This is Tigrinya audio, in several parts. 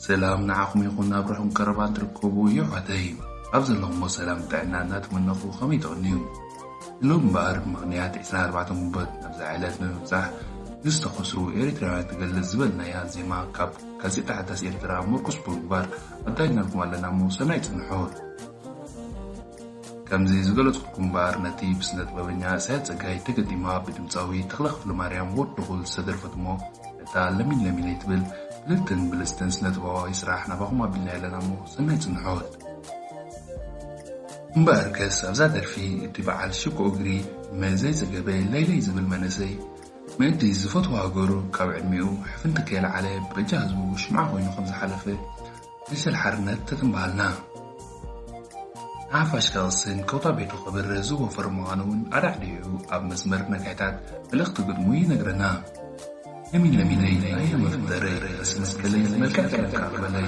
ሰላም ንዓኹም ይኹን፣ ኣብ ርሑቕ ቀረባን ትርከቡ የሕዋተይ። ኣብ ዘለኹሞ ሰላም ጥዕና እናተመነኹ፣ ከመይ ትቕንዩ? ሎም እምበኣር፣ ምኽንያት ዕስራን ኣርባዕተን ግንቦት ናብዛ ዕለት ብምብጻሕ ንዝተኸስሩ ኤርትራውያን ትገልጽ ዝበልናያ ዜማ ካብ ጋዜጣ ሓዳስ ኤርትራ መርኩስ ብምግባር ኣዳሊናልኩም ኣለና እሞ ሰናይ ጽንሖት። ከምዚ ዝገለጽኩልኩም እምበኣር፣ ነቲ ብስነ ጥበበኛ ኢሳያስ ጸጋይ ተገጢማ ብድምጻዊ ተኽለ ክፍለማርያም ወዲ ኹል ዝተደርፈት እሞ ነታ ለሚን ለሚነይ ትብል ብልጽትን ብልጽትን ስነ ጥበባዊ ስራሕ ናባኹም ኣቢልና ኣለና እሞ ሰናይ ጽንሖት። እምበኣርከስ ኣብዛ ደርፊ እቲ በዓል ሽኮ እግሪ መዘይ ዘገበ ለይለይ ዝብል መንእሰይ መእዲ ዝፈትዋ ሃገሩ ካብ ዕድሚኡ ሕፍንቲ ከየልዓለ በጃ ህዝቡ ሽምዓ ኮይኑ ከም ዝሓለፈ ሪሰል ሓርነት ተትንበሃልና። ንሓፋሽ ከቕስን ከውታ ቤቱ ክብር ዝወፈር ምዃኑ እውን ኣዳዕዲዑ ኣብ መስመር ነግሕታት መልእኽቲ ግጥሙ ይነግረና። ለሚን ለሚነይ ኣየ መፍጠረይ፣ ስመስከለይ መልክዕ ከለካ ክበለይ።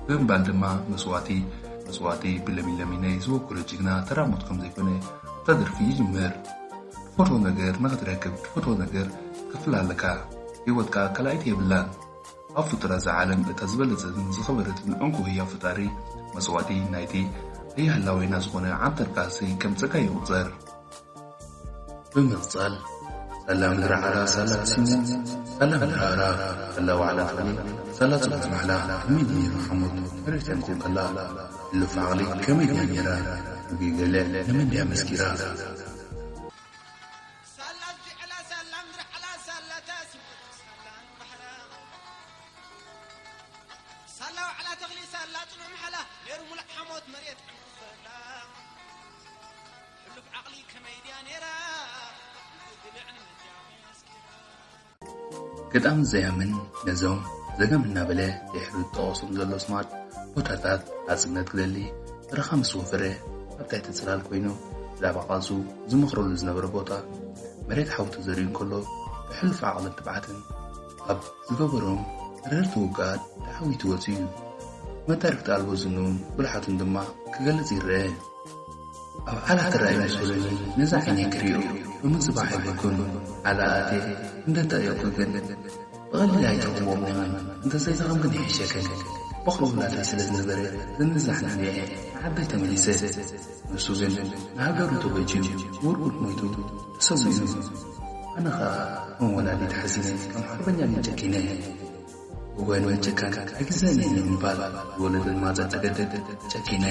ብምባል ድማ መስዋእቲ መስዋእቲ ብለሚን ለሚነይ ዝወክሎ ጅግና ተራ ሞት ከም ዘይኮነ ኣብታ ደርፊ ይጅምር። ትፈትዎ ነገር ንኽትረክብ ትፈትዎ ነገር ትከፍል ኣለካ። ህይወትካ ካልኣይቲ የብላን። ኣብ ፍጡራት እዛ ዓለም እታ ዝበለጸትን ዝኸበረትን ዕንቁ ህያብ ፈጣሪ መስዋእቲ ናይቲ ኣያህላወይና ዝኾነ ዓንተር ቃልሲ ከም ጸጋ ይቑጸር። ብምቕጻል ሳላ ምድሪ ዓራ ሳላ ተሲሞ፣ ሳላ ምድሪ ዓራ ሳላ ዋዕላ ተኽሊ፣ ሳላ ጽቡቕ ማሕላ ከመይ ድዩ ሓሞት መሬት ተንኩን ከላ፣ ሕሉፍ ዓቕሊ ከመይ ድያ ነይራ፣ ምግቢ በልዕ ንመን ድያ መስኪራ። ሳላ ዝዓላ ሳላ ምድሪ ዓላ ሳላ ታሲሞት ሳላ ንባሕራ ሳላ ዋዕላ ተኽሊ ሳላ ጽኑዕ ምሓላ ነይሩ ሙሉእ ሓሞት መሬት ዕንክፈላ ሕሉፍ ዓቕሊ ከመይ ድያ ነይራ ግብዕ ንመጃ መስኪራ። ገጣሚ ዘያምን ነዞም ዘገም እናበለ ድሕሪ ዝጠቐሶም ዘሎ ኣስማት ቦታታት ናጽነት ክደሊ በረኻ ምስ ወፈረ ኣብ ትሕቲ ጽላል ኮይኑ ብዛዕባ ቃልሱ ዝመኽረሉ ዝነበረ ቦታ መሬት ሓዊ ተዘሪኡ እንከሎ ብሕሉፍ ዓቕልን ትብዓትን ኣብ ዝገበሮም መረርቲ ውግኣት ተሓዊቱ ወጺኡ እዩ። መዳርግቲ ኣልቦ ዝንኡን ብልሓቱን ድማ ክገልጽ ይረአ። ኣብ ዓላ ተራእዩ ምስ በለኒ ነዚ ዓይነይ ክሪኦ ብምጽባሕ ኣይብልኩን። ዓላ ኣትየ እንደ ጠየቕኩ ግን ብቐሊል ኣይትረኽብዎም ኢኽን፣ እንተዘይተኸም ግን ይሕሸክን። በኹሪ ውላደይ ስለ ዝነበረ ዝንዛሕ ነቢዐ ንዓደይ ተመሊሰ። ንሱ ግን ንሃገሩ ተበጅዩ ውርውር ሞይቱ ተሰዊኡ። ኣነ ኸኣ ከም ወላዲት ሓዚነ ከም ሓርበኛ ግን ጨኪነ። እወ ንምጭካን ኣይግዘእን እዩ ንምባል ዝወለደን ማፀን ተገደድ ጨኪነ።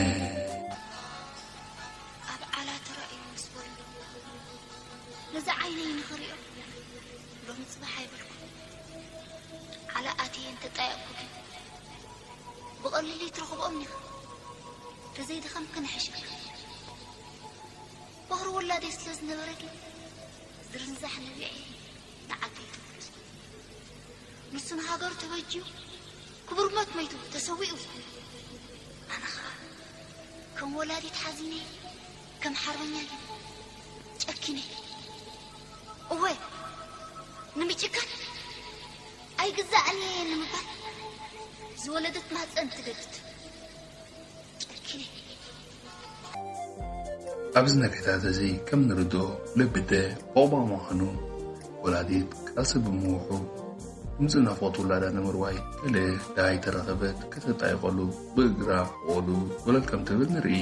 ኣብ ዓላ ተራእዩ ምስ በሉ ነዚ ዓይነይ ንኽሪኦ ሎሚ ጽባሕ ኣይበልኩ። ዓላ ኣትየ እንተጣየቕኩ ግን ብቐሊሉ ይትረኽብኦም ኢኻ። ተዘይደኸምክን ይሕሸካ። በኹሪ ወላደይ ስለ ዝነበረ ግን ዝርንዛሕ ነቢዐ ንዓደይ ተመለስኩ። ንሱ ንሃገሩ ተበጅዩ ክቡር ሞት ሞይቱ ተሰዊኡ። ኣነ ኸኣ ከም ወላዲት ሓዚነ ከም ሓርበኛ ግን ጨኪነ። እወ ንምጭካን ኣይግዛእን እየ ንምባል ዝወለደት ማህፀን ትገድድ። ጨኪነ። ኣብዚ ነግሕታት እዚ ከም ንርድኦ ለብደ ዑቕባ ምዃኑ ወላዲት ቃልሲ ብምውሑ ድምፂ ናፍቖት ውላዳ ንምርዋይ ገለ ደሃይ ተረኸበት ከተጣይቐሉ ብእግራ ብቐሉ ወለል ከም ትብል ንርኢ።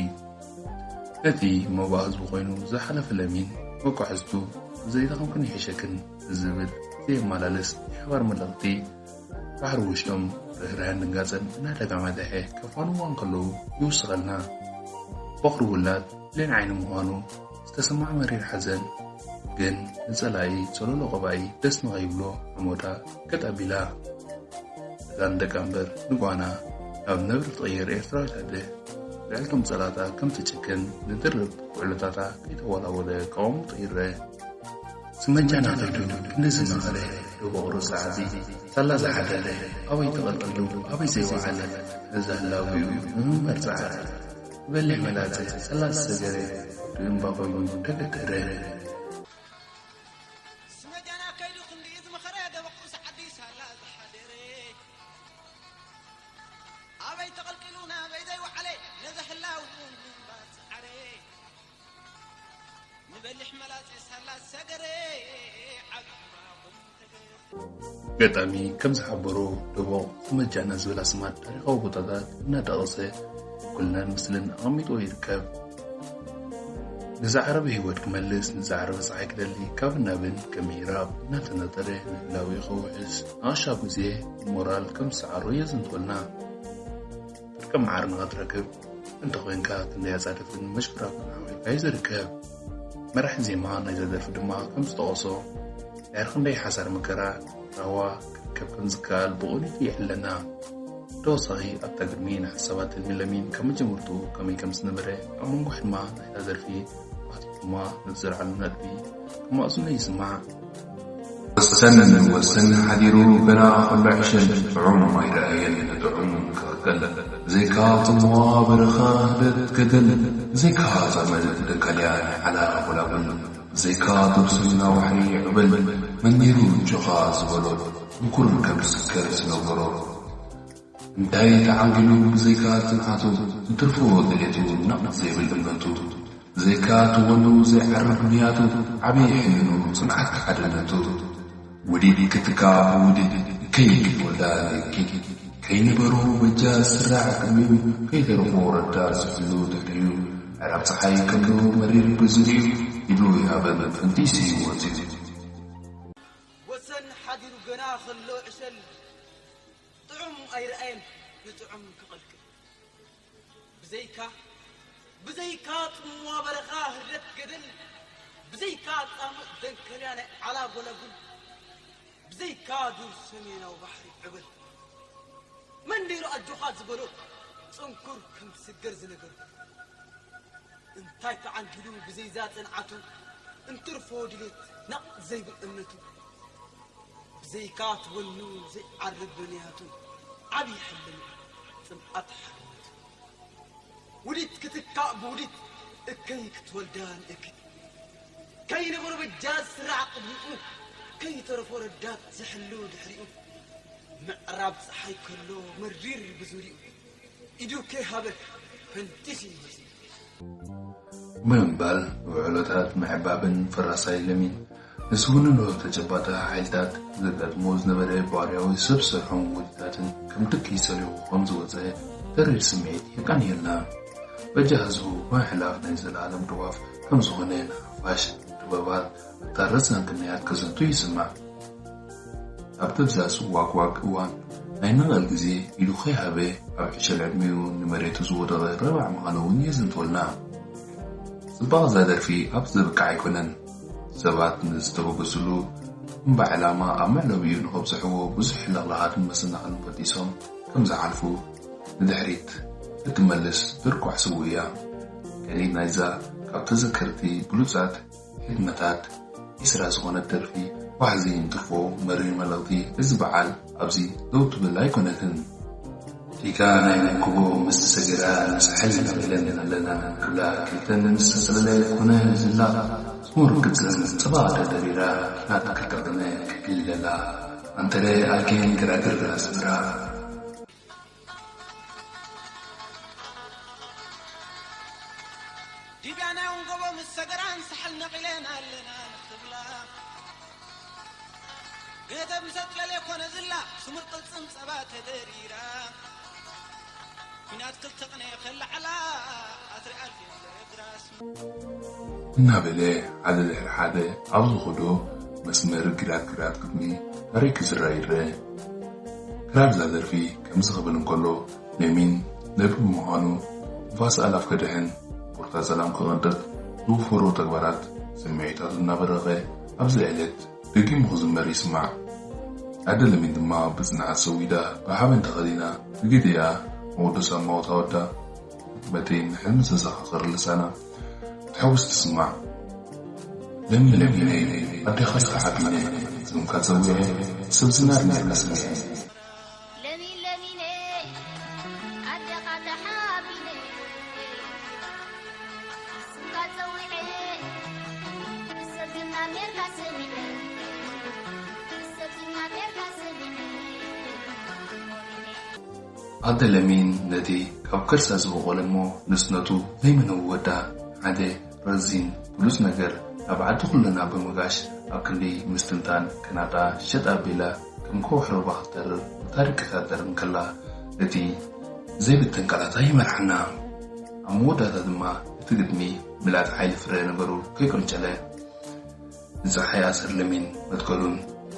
ነቲ መባእ ህዝቡ ኮይኑ ዝሓለፈ ለሚን መጓሕዝቱ ዘይደኸምክን ይሕሸክን ዝብል ዘየመላልስ ናይ ሓባር መልእኽቲ ባሕሪ ውሽጦም ርህራሄን ድንጋጸን እናደጋመደሐ ከፋንዋ እንከለዉ ይውስኸልና። በኹሪ ውላድ ብሌን ዓይኒ ምዃኑ ዝተሰምዓ መሪር ሓዘን ግን ንጸላኢ ጸሎሎ ቀባኢ ደስ ንኸይብሎ ሓሞታ ገጥ ኣቢላ። እዛ ንደቃ እምበር ንጓና ናብ ነብሪ ትቕየር ኤርትራዊት ኣደ ልዕልቶም ጸላእታ ከም ትጭክን ንድርብ ውዕሎታታ ከይተወላወለ ቀዋምጡ ይረአ። ስመጃና ከይዱ ክንዲ ዝመኸረ ብፍቕሩ ጸዓዲ ሳላ ዝሓደረ ኣበይ ተቐልቂሉ ኣበይ ዘይወዓለ ነዛ ህላዊኡ ንምንባር ጸዓረ። ብበሊሕ መላጸ ሳላ ዝሰገረ ብእምባ ኮይኑ ተገተረ። ስመጃና ከይዱ ኣጋጣሚ ከም ዝሓበሮ ደቦቕ፣ መጃና ዝብል ኣስማት ታሪኻዊ ቦታታት እናጠቐሰ ኩልናን ምስልን ኣቐሚጥዎ ይርከብ። ነዚ ዓረቢ ህይወት ክመልስ፣ ነዚ ዓረቢ ጸሓይ ክደሊ ካብን ናብን ከም ምሂራብ እናተነጠረ ንህላዌ ከውሕስ ንኣሻ ግዜ ሞራል ከም ዝሰዓሮ የዘንትወልና። ፍርቂ መዓር ንኽትረክብ እንተኾይንካ ክንደይ ኣጻድፍን መሽኩራትን ሓዊርካ እዩ ዝርከብ። መራሒ ዜማ ናይዛ ደርፊ ድማ ከም ዝጠቐሶ ድሕሪ ክንደይ ሓሳር መከራ ራህዋ ክርከብ ከም ዝከኣል ብቕንጡ ይሕለና። ብተወሳኺ ኣብታ ግርሚ ንሓሳባት ህልሚ ለሚን ካብ መጀመርትኡ ከመይ ከም ዝነበረ ኣብ መንጎ ሕልማ ናይታ ደርፊ ኣትኩማ ንዝዘርዓሉ ነጥቢ ከም ማእዝኖ ይስማዕ። ወሰን ወሰን ሓዲሩ ገና ከሎ ዕሸል ጥዑም ኣይረኣየን ጥዑም ክቕቀል ብዘይካ ጽምዋ በረኻ ህደት ገደል ብዘይካ ዛመድ ደንካልያ ናይ ዓላ ጎላጉል ብዘይካ ዶብ ሰሜና ባሕሪ ዕበል መን ነይሩ ጆኻ ዝበሎ ምኩር ከም ዝስከር ዝነበሮ እንታይ ተዓንጊሉ ብዘይካ ጽንዓቱ እንትርፎ ድሌቱ ናቕ ዘይብል እምነቱ ብዘይካ ትወኑ ዘይዓርብ ንያቱ ዓብዪ ሕልኑ ጽንዓት ሓድነቱ ውዲት ክትካ ብውዲት ከይወልዳ ለኪ ከይነበሩ በጃ ስራዕ ቅድሚኡ ከይተረፎ ረዳ ዝሕሉ ድሕሪኡ ዕራብ ፀሓይ ከሎ መሪር ብዝሪኡ ኢሉ ይሃበን ፈንጢሱ ይወፅኡ። ወሰን ሓዲሩ ገና ከሎ ዕሸል ጥዑም ኣይረኣየን ንጥዑም ክቐልቅል ብዘይካ ብዘይካ ጽምዋ በረኻ ህርደት ገደል ብዘይካ ጻምእ ደንከልያ ናይ ዓላ ጎላጉል ብዘይካ ዱር ሰሜናዊ ባሕሪ ዕበል መን ነይሩ ኣጆኻ ዝበሎ ጽንኩር ከም ትስገር ዝነገሩ እንታይ ተዓንጊሉ ብዘይዛ ጽንዓቱ እንትርፎ ድሌት ናቕ ዘይብል እምነቱ ብዘይካ ትወኑ ዘይዓርብ ብንያቱ ዓብዪ ሕልም ጽምኣት ሓርነቱ ውዲት ክትካእ ብውዲት እከይ ክትወልዳ ንእከይ ከይነበሮ በጃ ዝስራዕ ቅድሚኡ ከይተረፎ ረዳት ዝሕሉ ድሕሪኡ ምዕራብ ፀሓይ ከሎ መሪር ብዙሪኡ ኢዱ ከይሃበ ፈንጢሱ ይወፅእ። ብምባል ውዕሎታት ምዕባብን ፈራሳይ ለሚን ንዝውንኖ ተጨባጢ ሓይልታት ዘጋጥሞ ዝነበረ ባህርያዊ ሰብ ሰርሖም ውዲታትን ከም ድቂ ሰሊኹ ከም ዝወፀ ተሪር ስምዒት የቃንየልና። በጃ ህዝቡ ምሕላፍ ናይ ዘለኣለም ጥዋፍ ከም ዝኾነ ንሓፋሽ ጥበባት ኣታ ረዛን ቅንያት ከዘንቱ ይስማዕ። ኣብ ደብዛዝ ዋግዋግ እዋን ናይ ነቐል ግዜ ኢዱ ከይሃበ ኣብ ዕሸል ዕድሚኡ ንመሬቱ ዝወደቐ ረባዕ ምዃኑ እውን የዘንትወልና። ጽባቐ እዛ ደርፊ ኣብ ዘብቅዕ ኣይኮነን። ሰባት ንዝተበገስሉ እምባ ዕላማ ኣብ መዕለቢኡ ንኸብጽሕዎ ብዙሕ ለኽለኻትን መሰናኽልን በጢሶም ከም ዝሓልፉ ንድሕሪት እትመልስ ድርቋሕ ስውእ እያ። ገሊእ ናይዛ ካብ ተዘከርቲ ብሉጻት ሕትመታት ዒስራ ዝኾነት ደርፊ ዋሕዚ እንትርፎ መሪር መልእኽቲ እዚ በዓል ኣብዚ ደው ትብል ኣይኮነትን። ዲጋ ናይ መንክቦ ምስ ሰገራ ንሳሕል ንብለን ኣለና ክብላ ክልተን ምስ ተጸለለ ኮነ ዝላ ስሙር ቅጽል ጽባቐ ተደሪራ ኪናት ክተቕነ ክግልለላ ኣንተረ ኣልኬን ግራግር ኣስመራ ዲብያ ናይ ወንጎቦ ምስ ሰገራን ሳሕል ነቒለን ኣለና ንኽብላ ገደብ ምሰጥለለ ኮነ ዝላ ስሙር ቅልጽም ጸባ ተደሪራ ኲናት ክልተ ቅነ ከለዓላ ኣትሪ ኣልፊ ግራስ እናበለ ሓደ ድሕሪ ሓደ ኣብ ዝኸዶ መስመር ግራት ግራት ግጥሚ ታሪክ ክዝራ ይረአ። ክራር እዛ ደርፊ ከምዚ ክብል እንከሎ ለሚን ነቢ ብምዃኑ ንፋስ ኣላፍ ከድሕን ቦርታ ሰላም ክቐንጥጥ ዝውፈሮ ተግባራት ስምዒታቱ እናበረኸ ኣብዚ ዕለት ደጊሙ ክዝመር ይስማዕ። ኣደ ለሚን ድማ ብጽንዓት ሰዊዳ ብሓበን ተኸዲና ብግዲኣ መወደሳ ማውታ ወዳ በቲ ንሕልሚ ዘዘኻኽር ልሳና ብተሓጉስ ትስማዕ። ለሚ ለሚነይ ኣዴኻ ዝተሓቢነ ስምካ ጸዊዐ ሰብ ዝናር ነርካ ስሚዐ። ለሚን ለሚነይ ኣዴኻ ተሓቢነ ስምካ ጸዊዐ ሰብ ዝናር ነርካ ስሚዐ ሰብ ዝናር ነርካ ስሚዐ ኣደ ለሚን ነቲ ካብ ከርሳ ዝበቖለ እሞ ንእስነቱ ዘይመነዊ ወዳ ሓደ ረዚን ብሉጽ ነገር ናብ ዓዲ ኩለና ብምጋሽ ኣብ ክንዲ ምስትንታን ቅናጣ ሸጥ ኣቢላ ከም ከውሒ ሩባ ክትተርር ብታሪክ ክታተር እንከላ፣ እቲ ዘይብተን ቃላታ ይመርሓና። ኣብ መወዳእታ ድማ እቲ ግጥሚ ምልኣት ሓይሊ ፍረ ነገሩ ከይቆንጨለ፣ ንጸሓይ ኣሰር ለሚን መትከሉን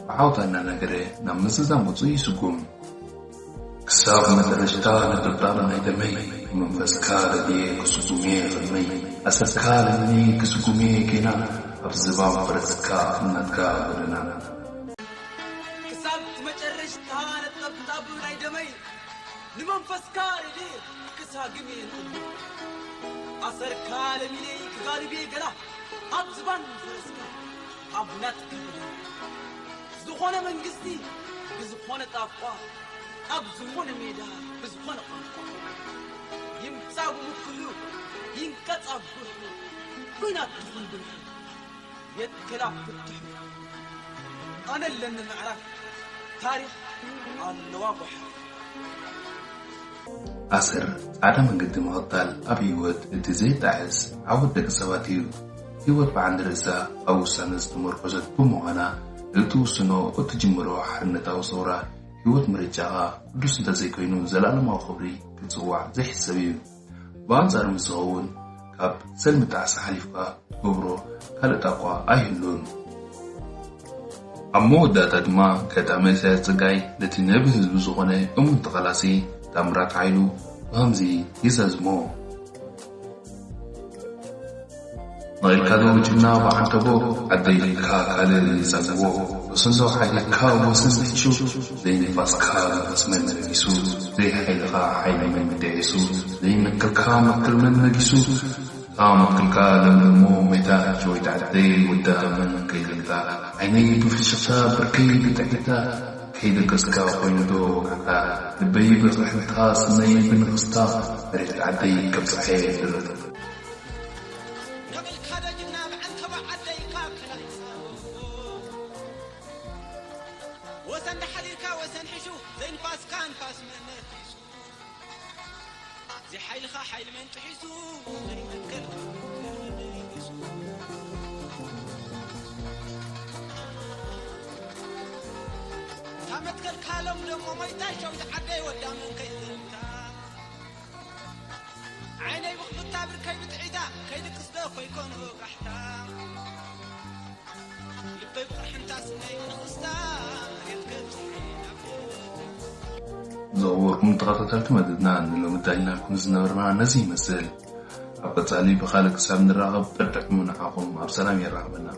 ብዓውታ እናነገረ ናብ ምዝዛም ገጹ ይስጉም። ክሳብ መጠረሽታ ነጠብጣብ ናይ ደመይ፣ መንፈስካ ረድየ ክስጉምየ ቅድመይ፣ ኣሰርካ ለሚነይ ክስጉምየ ጌና፣ ኣብ ዝባን ፈረስካ ኣብ ናትካ ጎደና። ክሳብ መጨረሽታ ነጠብጣብ ናይ ደመይ፣ ንመንፈስካ ረድየ ክሳግምየ ንቕድመይ፣ ኣሰርካ ለሚነይ ክጋልብየ ገና፣ ኣብ ዝባን ፈረስካ ኣብ ናትካ ጎደና። ዝኾነ መንግስቲ ብዝኾነ ጣቋ፣ ኣብ ዝኾነ ሜዳ ብዝኾነ ቋንቋ፣ ይምጻ ብምክሉ ይንቀጽ ኣብ ጉርሑ፣ ኲናት ትኹን ብርሑ፣ የትከል ኣብ ፍትሑ። ኣነ ኣለኒ ምዕራፍ፣ ታሪኽ ኣለዋ ጓሓፍ። ኣሰር ጻዕዳ መንገዲ ምኽታል ኣብ ህይወት እቲ ዘይጣዕስ ዓወት ደቂ ሰባት እዩ። ህይወት ብዓንዲ ርእሳ ኣብ ውሳነ ዝተመርኮሰት ብምዃና፣ እትውስኖ እትጅምሮ ሓርነታዊ ሰውራ፣ ህይወት ምርጫኻ ቅዱስ እንተዘይኮይኑ፣ ዘላለማዊ ክብሪ ክትጽዋዕ ዘይሕሰብ እዩ። ብኣንጻሩ ምስ ዝኸውን፣ ካብ ሰልሚ ጣዕሳ ሓሊፍካ ትገብሮ ካልእ ጣቋ ኣይህሉን። ኣብ መወዳእታ ድማ፣ ገጣሚ ኢሳያስ ጸጋይ ነቲ ነቢ ህዝቢ ዝኾነ እሙን ተቓላሲ ታምራት ሓይሉ ብኸምዚ ይዛዝሞ። ነቒልካ ዶ ጅግና ብዓንተቦ፣ ዓደይ ኢልካ ካልእ ይጸግቦ። ወሰን ዶ ሓይልካ ወሰን ሒሹ፣ ዘይንፋስካ ንፋስ መን ነጊሱ፣ ዘይሓይልኻ ሓይሊ መን ምጥዒሱ፣ ዘይመትከልካ መትከል መን ነጊሱ፣ እታ መትከልካ ለምለሞ ሜዳ፣ ሸዊት ዓደይ ወዳ መን ከይዘንታ፣ ዓይነይ ብፍሽኽታ ብርከይ ብጥዕምታ፣ ከይደቀስካ ኮይኑ ዶ ወጋሕታ፣ ልበይ ብቕሕምታ ስነይ ብንኽስታ፣ መሬት ዓደይ ከም ጸሓየ ትረፍ። ነቒልካ ዶ ጅግና ብዓንተቦ ዓደይካ ከላይሳ። ወሰን ዶ ሓሊልካ ወሰን ሒሹ፣ ዘይንፋስካ ንፋስ መን ነጊሱ። ዘይሓይልኻ ሓይሊ መን ጥሒሱ፣ ዘይመትከልካ መትከል መን ነጊሱ። እታ መትከልካ ለምለሞ ሞይታ ሸዊት ዓደይ ወዳ መን ከይዘንታ። ዓይነይ ብኽፍታ ብርከይ ብጥዒታ፣ ከይድቅስ ዶ ኮይኮን ወጋሕታ። ልበይ ብቕርሕንታ ስነይ ንኽስታ፣ መሬት ከብጽሕ ናብ ዝኸበርኩም ተኸታተልቲ መደብና፣ ንሎሚ ዳይናኩም ዝነበርና ነዚ ይመስል። ኣብ ቀጻሊ ብኻልእ ክሳብ ንራኸብ፣ ጥርጥዕሙ ንዓኹም ኣብ ሰላም የራኽበና።